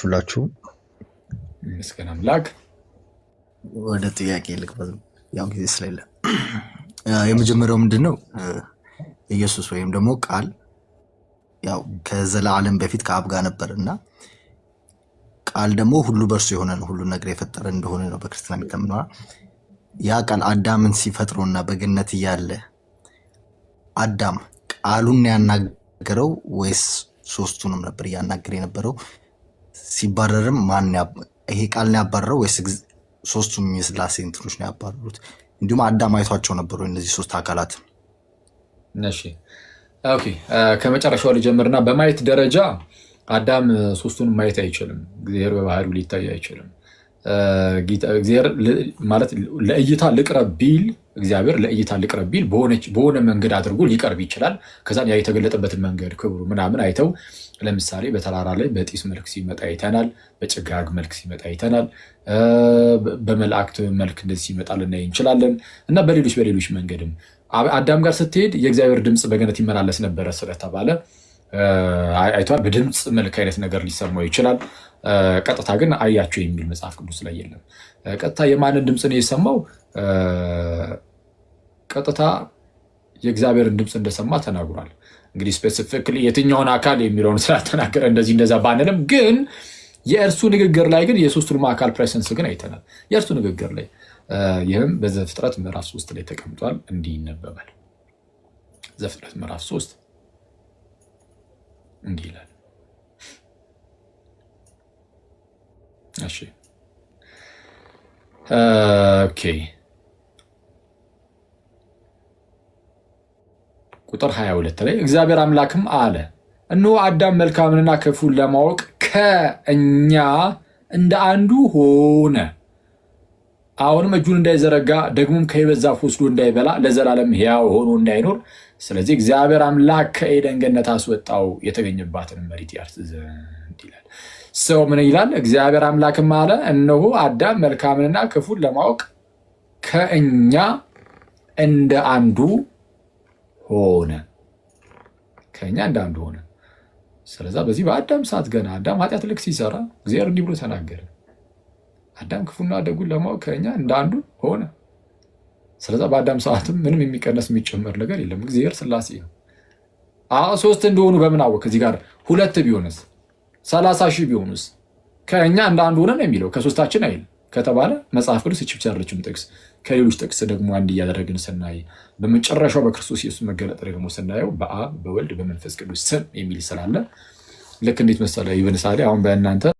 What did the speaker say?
ሁላችሁ? ይመስገን አምላክ። ወደ ጥያቄ ልግባ፣ ያው ጊዜ ስለሌለ። የመጀመሪያው ምንድን ነው? ኢየሱስ ወይም ደግሞ ቃል ያው ከዘላለም በፊት ከአብ ጋር ነበር እና ቃል ደግሞ ሁሉ በእርሱ የሆነ ነው፣ ሁሉ ነገር የፈጠረ እንደሆነ ነው በክርስትና የሚታመነው። ያ ቃል አዳምን ሲፈጥረውና በገነት እያለ አዳም ቃሉን ያናገረው ወይስ ሶስቱንም ነበር እያናገረ የነበረው? ሲባረርም ማን ይሄ ቃል ነው ያባረረው ወይስ ሶስቱም የስላሴ እንትኖች ነው ያባረሩት? እንዲሁም አዳም አይቷቸው ነበሩ እነዚህ ሶስት አካላት? እሺ okay፣ ከመጨረሻው ልጀምርና በማየት ደረጃ አዳም ሶስቱንም ማየት አይችልም። እግዚአብሔር በባህሪው ሊታይ አይችልም። እግዚአብሔር ማለት ለእይታ ልቅረብ ቢል፣ እግዚአብሔር ለእይታ ልቅረብ ቢል በሆነ መንገድ አድርጎ ሊቀርብ ይችላል። ከዛም ያ የተገለጠበትን መንገድ ክብሩ ምናምን አይተው፣ ለምሳሌ በተራራ ላይ በጢስ መልክ ሲመጣ አይተናል። በጭጋግ መልክ ሲመጣ አይተናል። በመላእክት መልክ እንደዚህ ሲመጣ ልናይ እንችላለን እና በሌሎች በሌሎች መንገድም አዳም ጋር ስትሄድ የእግዚአብሔር ድምፅ በገነት ይመላለስ ነበረ ስለተባለ አይቷል። በድምፅ መልክ አይነት ነገር ሊሰማው ይችላል። ቀጥታ ግን አያቸው የሚል መጽሐፍ ቅዱስ ላይ የለም። ቀጥታ የማንን ድምፅ ነው የሰማው? ቀጥታ የእግዚአብሔርን ድምፅ እንደሰማ ተናግሯል። እንግዲህ specifically የትኛውን አካል የሚለውን ስላልተናገረ እንደዚህ እንደዛ ባንልም፣ ግን የእርሱ ንግግር ላይ ግን የሶስቱንም አካል presence ግን አይተናል። የእርሱ ንግግር ላይ፣ ይህም በዘፍጥረት ምዕራፍ 3 ላይ ተቀምጧል። እንዲህ ይነበባል። ዘፍጥረት ምዕራፍ 3 እንዲህ ይላል። እሺ okay፣ ቁጥር 22 ላይ እግዚአብሔር አምላክም አለ፣ እነሆ አዳም መልካምንና ክፉን ለማወቅ ከእኛ እንደ አንዱ ሆነ። አሁንም እጁን እንዳይዘረጋ ደግሞም ከሕይወት ዛፍ ወስዶ እንዳይበላ ለዘላለም ሕያው ሆኖ እንዳይኖር፣ ስለዚህ እግዚአብሔር አምላክ ከኤደን ገነት አስወጣው የተገኘባትን መሬት ያርስ ዘንድ ይላል። ሰው ምን ይላል? እግዚአብሔር አምላክም አለ፣ እነሆ አዳም መልካምንና ክፉን ለማወቅ ከእኛ እንደ አንዱ ሆነ። ከእኛ እንደ አንዱ ሆነ። ስለዛ በዚህ በአዳም ሰዓት ገና አዳም ኃጢአት ልክ ሲሰራ እግዚአብሔር እንዲህ ብሎ ተናገረ። አዳም ክፉና ደጉን ለማወቅ ከእኛ እንደ አንዱ ሆነ። ስለዛ በአዳም ሰዓትም ምንም የሚቀነስ የሚጨመር ነገር የለም። እግዚአብሔር ስላሴ ነው። ሶስት እንደሆኑ በምን አወቅ? ከዚህ ጋር ሁለት ቢሆንስ፣ 30,000 ቢሆንስ? ከእኛ እንደ አንዱ ሆነ ነው የሚለው፣ ከሶስታችን አይልም ከተባለ መጽሐፍ ቅዱስ ይህች ብቻ አይደለችም ጥቅስ። ከሌሎች ጥቅስ ደግሞ አንድ እያደረግን ስናይ፣ በመጨረሻው በክርስቶስ ኢየሱስ መገለጥ ደግሞ ስናየው በአብ በወልድ በመንፈስ ቅዱስ ስም የሚል ስላለ፣ ልክ እንዴት መሰለ ይብንሳሌ አሁን በእናንተ